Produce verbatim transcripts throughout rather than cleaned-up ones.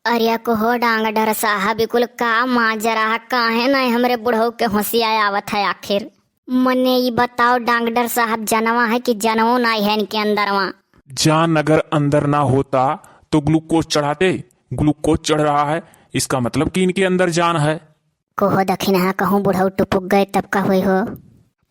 अरे कहो डांगडर साहब, ई कुल का माजरा है, काहे नाहीं हमरे बुढ़ऊ के होशिया आवत है आखिर? मने ई बताओ डांगडर साहब, जनवा है कि जनवो नाहीं है इनके अंदरवा? जान अगर अंदर ना होता तो ग्लूकोज चढ़ाते? ग्लूकोज चढ़ रहा है, इसका मतलब कि इनके अंदर जान है। कहो दखिनहा, कहूँ बुढ़ऊ टुपुक गए तब का होई हो?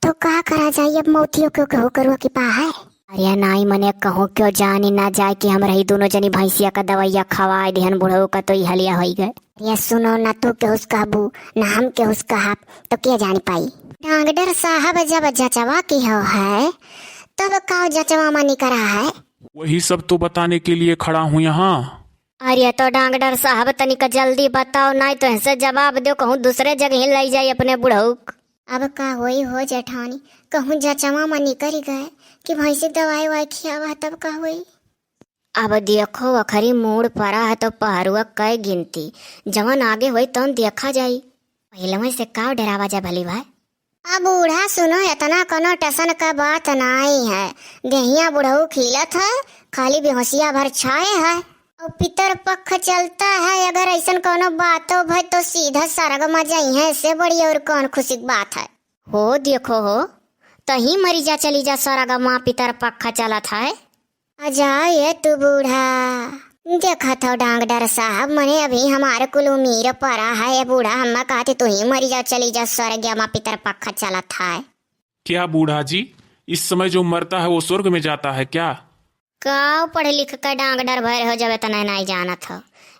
तो का करा जाई, अब मौतियो के केहू करुआ के पा है। अरे नाहीं, मने कहूँ क्यों जानी ना जाए कि हम रही दोनों जनी भैंसिया का दवाइया खवाए दिहन बुढ़ऊ का, तो ई हलिया होई गए। अरे सुनो ना, तू केहूस कहबू ना हम केहूस कहब, तो के जानी पाई? डांगडर साहब जब जचवा की हो है, तब का जचवा मनी करा है? वही सब तो बताने के लिए खड़ा हूँ यहाँ। अरे तो डांगडर साहब, तनिक जल्दी बताओ, नाहीं तो ऐसे जवाब दो, कहूँ दूसरे जगह ही लई जाई अपने बुढ़ऊ क। अब का होई हो जेठानी, कहूँ जचवा में निकल गए कि भैंसी दवाई वाई खियावा, तब का होई? अब देखो, ओखरी मूड़ परा है तो पहरुआ कै गिनती, जवन आगे होई तवन देखा जाई। पहिलवे से का डरावा जा भली भाई। अब बूढ़ा सुनो, इतना कोनो टेंशन का बात नाई है। देहिया बुढ़ऊ खिलत है, खाली बेहोशिया भर छाए है। और पितर पक्ष चलता है, अगर ऐसन कोनो बातो भय तो सीधा सरग में जइहैं, से बड़ी और कौन खुशी की बात है? हो देखो हो, तहीं मरी जा, चली जा सरग में, पितर पक्ष चलत है। अजा ए तू बूढ़ा, देखत हो डांगडर साहब, मने अभी हमारे कुल उमीर परा है, ए बूढ़ा, हम्मा कहती तू ही मरी जा, चली जा स्वर्ग, मा पितर पक्ष चलत है। क्या बूढ़ा जी, इस समय जो मरता है वो स्वर्ग में जाता है क्या? काव पढ़ लिख के डांगडर भर हो जब इतना नाई जानत हो।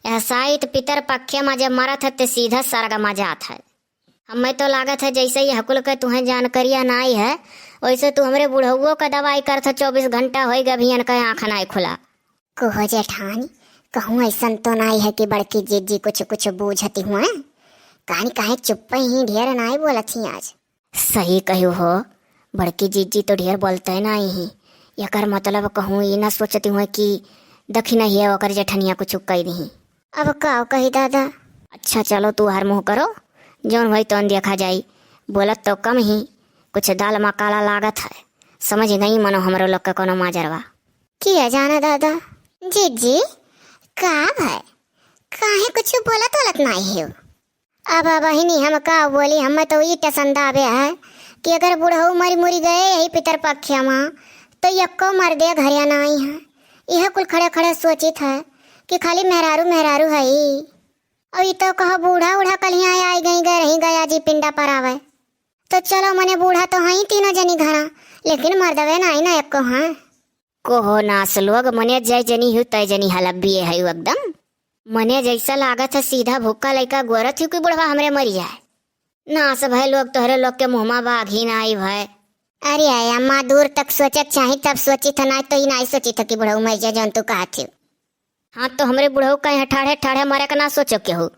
यह साइत पितर पक्ष मा जब मरत है ते सीधा स्वर्ग मा जात है। हमें तो लागत है जैसे यह कुल के तुहें जानकारिया नाई है, वैसे तू हमरे बुढ़उओ का दवाई करत है, चउबीस घंटा होई गए अभी इनका आँख नाई खुला। कहो जेठानी, कहूँ ऐसन तो नाई है कि बड़की जीजी कुछ कुछ बूझती हुए? कानी काहे चुप्पे ही ढेर नाई बोलत ही आज। सही कह्यू हो, बड़की जीजी तो ढेर बोलते नाई ही। एकर मतलब कहूँ ई ना सोचती हुए कि दखिनहिया ओकर जेठनिया कुछ कई दिही। अब का कही दादा? अच्छा चलो तू हर मुँह करो, जौन होई तौन देखा जाई। बोलत तो कम ही, कुछ दाल मा काला लागत है। समझ गई मनो हमरो लोग के कोनो माजरवा। किया जाना दादा। जीजी, का भाई, काहे कुछ बोलत वोलत नाई हो? अब बहिनी हम का बोली, हमें तो ई टसन दाबे है कि अगर बुढ़ऊ मरी मुरी गए यही पितर पक्ष मा, तो यक्को मर्दे घरे नाई है। यह कुल खड़े खड़े सोचित है कि खाली मेहरारू मेहरारू है। और ई तो कहो बूढ़ा उढ़ा कलियाँ आई गई, गए रही गया जी पिंडा पर आवे। तो चलो मने बूढ़ा तो हई तीनों जनी घरा, लेकिन मर्दवे नाई ना एक्को हाँ। कोहो नास लोग, मने जय जनी हु तय जनी हलब्बिये है एकदम। मने जैसा लागत है सीधा भूखा लइका गोरत हु कि बुढ़वा हमरे मरी जाए। नास भय लोग, तोहरे लोग के मुँह मा बाघ ही नाई भय। अरे अम्मा, दूर तक सोचे के चाही, तब सोची था, नाई तो ई नाई सोची था कि बुढ़ऊ मर जाए जौन तू कहत हु। हाँ, तो हमरे बुढ़ऊ कहीं ठाढ़े ठाढ़े मरे के ना सोचो केहू।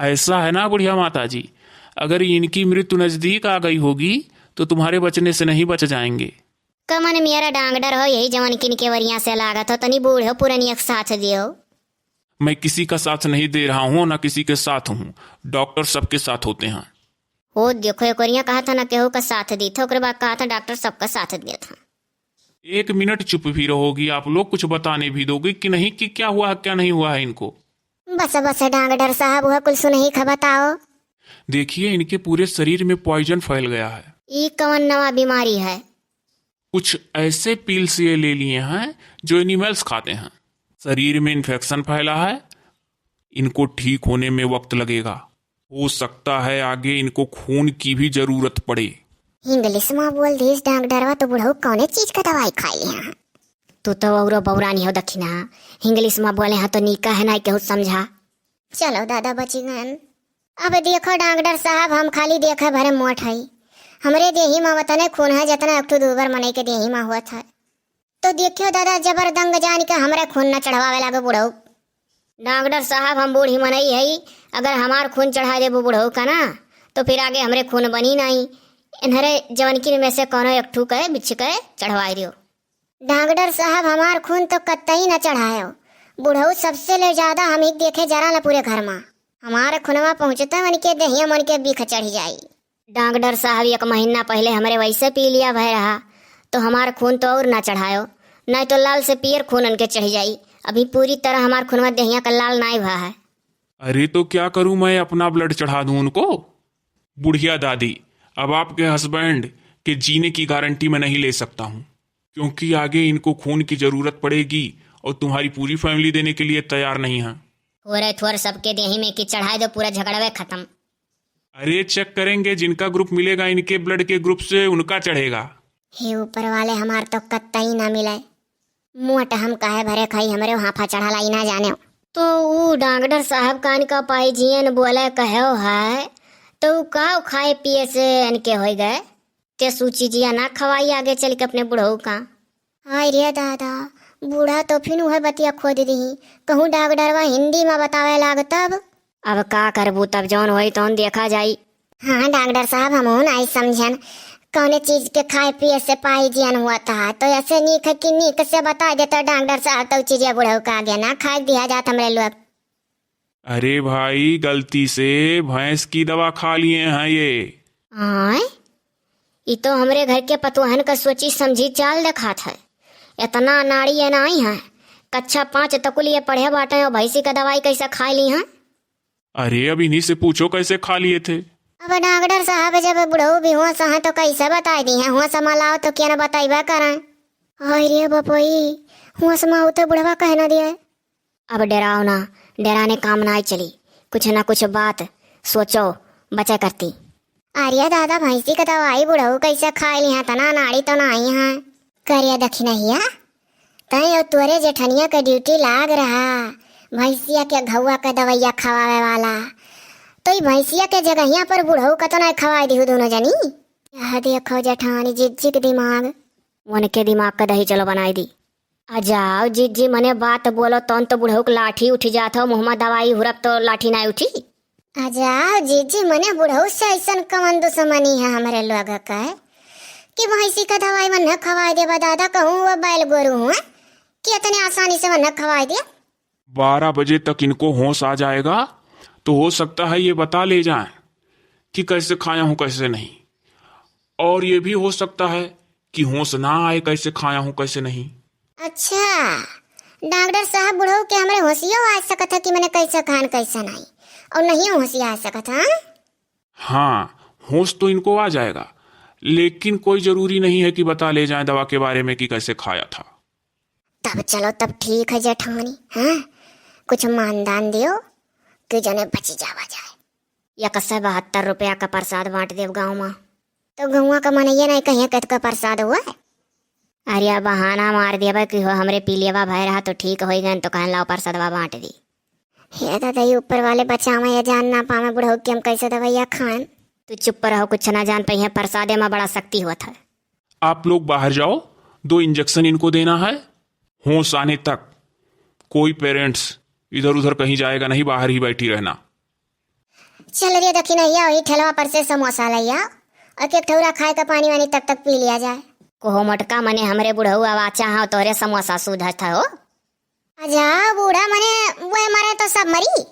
ऐसा है ना बुढ़िया माता जी, अगर इनकी मृत्यु नजदीक आ गई होगी तो तुम्हारे बचने से नहीं बच जाएंगे। कमन मेरा डांगडर हो, यही जवन किन के वरिया से लागत हो, तनी बूढ़ो पुरनिया के साथ दियो। मैं किसी का साथ नहीं दे रहा हूँ, ना किसी के साथ हूँ। डॉक्टर सबके साथ होते हैं। हो देखो, एक ओरिया कहा था ना केहू का साथ दी था, ओकरे बाद कहा था डॉक्टर सबका साथ दिया था। एक मिनट चुप भी रहोगी आप लोग, कुछ बताने भी दोगी कि नहीं कि क्या हुआ है, क्या नहीं हुआ है इनको? बस बस डांगडर साहब, वह कुल सुनही खा बताओ। देखिए, इनके पूरे शरीर में पॉइजन फैल गया है। ई कवन नवा बीमारी है? कुछ ऐसे पिल्स ये ले लिए हैं जो एनिमल्स खाते हैं। शरीर में इन्फेक्शन फैला है, इनको ठीक होने में वक्त लगेगा। हो सकता है आगे इनको खून की भी जरूरत पड़े। इंग्लिश मा बोल दीस डांगडरवा, तो बुढ़ऊ कौने चीज का दवाई खाई हैं? तू तो औरो बौरानी हो दखिना, इंग्लिश मा बोले हैं तो नीका है ना केहू समझा। चलो दादा बची गन। अब देखो डांगडर साहब, हम खाली देखे भरे मोट हई, हमरे देही मा वतने खून है जतना एक ठो दूबर मनई के देही मा होत है। तो देखियो दादा, जबर दंग जान के हमरे खून न चढ़वावे लागे बुढ़ऊ। डॉक्टर साहब, हम बूढ़ी मनई हई, अगर हमार खून चढ़ा देबू बुढ़ऊ का ना, तो फिर आगे हमरे खून बनी नाई। इन्हरे जवनकिन में से कौनो एक ठू के बिच्छ के चढ़वाई दियो। डॉक्टर साहब, हमार खून तो कतई न चढ़ायो। बुढ़ऊ सबसे ले ज्यादा हम ही देखे जरा ला पूरे घर मा। हमार खूनवा पहुँचते मन के देहिया मन के बीख चढ़ जाई। डॉक्टर साहब, एक महीना पहिले हमरे वैसे पीलिया भय रहा, तो हमार खून तो और ना चढ़ायो, नहीं तो लाल से पियर खून उनके चढ़ जाई। अभी पूरी तरह हमार खूनवा देहिया का लाल नाई भा है। अरे तो क्या करूं, मैं अपना blood चढ़ा दूं उनको? बुढ़िया दादी, अब आपके husband के जीने की गारंटी मैं नहीं ले सकता हूं, क्योंकि आगे इनको खून की जरूरत पड़ेगी और तुम्हारी पूरी family देने के लिए तैयार नहीं है। थोरे थोर सबके देही में कि चढ़ाए दो, पूरा झगड़वे खत्म। अरे check करेंगे, जिनका group मिलेगा इनके blood के group से, उनका चढ़ेगा। हे ऊपर वाले, हमार तो कत्तई ना मिले। मोट हम काहे भरे खाई, हमरे हाफा चढ़ाला ई ना जाने। तो ऊ डॉक्टर साहब कान का पाई जियन बोले कहो है, तो ऊ का खाए पिए से इनके होई गए? ते सूची जिया ना खवाई आगे चल के अपने बुढ़ऊ का। हाय रे दादा, बूढ़ा तो फिन उहे बतिया खोद दिही। कहूँ डॉक्टरवा हिंदी में बतावे लाग तब। अब का करबू, तब जौन होई तौन देखा जाई। हाँ डॉक्टर साहब, हमहू नाई समझन कौने चीज के खाए पिए से पाई जियन हुआ था, तो ऐसे नीक है कि नीक से बता देता डॉक्टर साहब, तो चीजें बुढ़ऊ का आगे ना खाए दिया जात हमरे लोग। अरे भाई, गलती से भैंस की दवा खा लिए हैं ये। आय, ई तो हमरे घर के पतोहन का सोची समझी चाल देखात है। इतना नाड़ी ये नाई है, कक्षा पाँच तक लिए पढ़े बाटे और भैंसी का दवाई कैसे खा ली हैं? अरे, अब इन्हीं से पूछो कैसे खा लिए थे। अब डॉक्टर साहब, जब बुढ़ऊ भी होश हैं तो कैसे बताई दी हैं? होश में लाओ तो क्या न बताइबे करें। हाय रे बपोई, होश में आओ तो बुढ़वा कहे ना दिए। अब डराओ ना, डराने काम ना चली, कुछ ना कुछ बात सोचो, बचे करती। अरे दादा, भैंसी का दवाई बुढ़ऊ कैसे खाए लिहा, तना नाड़ी तो नाई है। करे दखिनहिया, तय और तोरे जेठनिया के duty लाग रहा, भैंसिया के घौआ के दवैया खवावे वाला, तो ई भैंसिया के जगहिया पर बुढ़ऊ का तो नाई खवाए दिहु दोनों जनी। यह देखो जेठानी जिज्जी के दिमाग। उनके दिमाग का दही चलो बनाई दी। आ जाओ जिज्जी, मने बात बोलो तौन तो बुढ़ऊ के लाठी उठ जात हो, मुँह में दवाई हुरब तो लाठी नाई उठी। आ जाओ जिज्जी, मने बुढ़ऊ से ऐसन कवन दुश्मनी है हमरे लोग के कि भैंसी का दवाई मन न खवाए देबा दादा, कहूँ वो बैल गोरू हुआ कि इतने आसानी से मन न खवाए दे। बारह बजे तक इनको होश आ जाएगा तो हो सकता है ये बता ले जाएं कि कैसे खाया हूँ कैसे नहीं, और ये भी हो सकता है कि होश ना आए कैसे खाया हूँ कैसे नहीं। अच्छा, डॉक्टर साहब, बुढ़ऊ के हमरे होशियो आ सकत है कि मने कैसे खान कैसे नहीं, और नहीं होशिया आ सकत है। हाँ, होश तो इनको आ जाएगा, लेकिन कोई जरूरी नहीं है कि बता ले जाएं दवा के बारे में कि कैसे खाया था। तब चलो, तब ठीक है जेठानी, हाँ, कुछ मानदान दियो कि जने बची जावा जाए। एक सौ बहत्तर रुपया का प्रसाद बांट देव गाँव में। तो गौवा का मनइया नहीं कहिए कत का प्रसाद हुआ है। अरे, अब बहाना मार देबे कि हो हमरे पीलियवा भय रहा तो ठीक होई गए, तो कहन लाओ प्रसादवा बांट दी। हे दादा, ये ऊपर वाले बचावे या जान ना पावे बुढ़ऊ कि हम कैसे दवाइया खाएं। तू चुप रहो, कुछ ना जान पाई है, प्रसादे में बड़ा शक्ति होत है। आप लोग बाहर जाओ, दो इंजेक्शन इनको देना है। होश आने तक कोई पेरेंट्स इधर उधर कहीं जाएगा नहीं, बाहर ही बैठी रहना। चल रे दखिनहिया, वही ठेलवा पर से समोसा लइया और एक ठौरा खाए का पानी वानी तब तक पी लिया जाए। कोहो मोटका, मने हमरे बुढ़ऊ आवाचा हाँ तोहरे समोसा सूझत हो। अच्छा बूढ़ा, मने वो मरे तो सब मरी।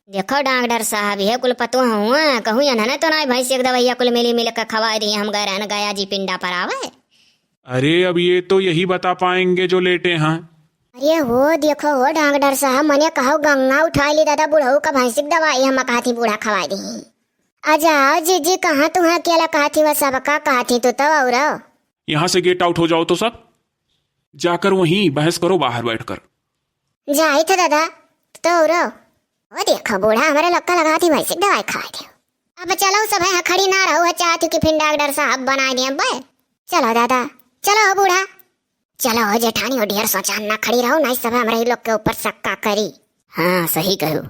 देखो डॉक्टर साहब, ये कुल पतोह हुआ, कहूँ इन्हने तो ना भैंस एक दवैया कुल मिली मिल के खवाए दी, हम गए रहन गया जी पिंडा पर आवे। अरे, अब ये तो यही बता पाएंगे जो लेटे हैं। अरे हो, देखो हो डॉक्टर साहब, मने कहो गंगा उठाई ली दादा, बुढ़ऊ का भैंसिक दवाई हम कहा थी बूढ़ा खवाई दी। आ जाओ जीजी, कहाँ तुम्हें अकेला कहा थी, वह सबका कहा थी, तू तो और। यहाँ से गेट आउट हो जाओ तो सब, जाकर वहीं बहस करो बाहर बैठकर। जाई थे दादा, तो और। ओ देखो बूढ़ा, हमारे लोग का लगा थी भैंसिक दवाई खाए थे। अब चलो सब है खड़ी ना रहो, है चाहती कि फिर डॉक्टर साहब बनाए दिए अब। चलो दादा, चलो हो बूढ़ा। चलो हो जेठानी, हो ढेर सोचान ना खड़ी रहो, नहीं सब हमरे ही लोग के ऊपर शक्का करी। हाँ, सही कहो।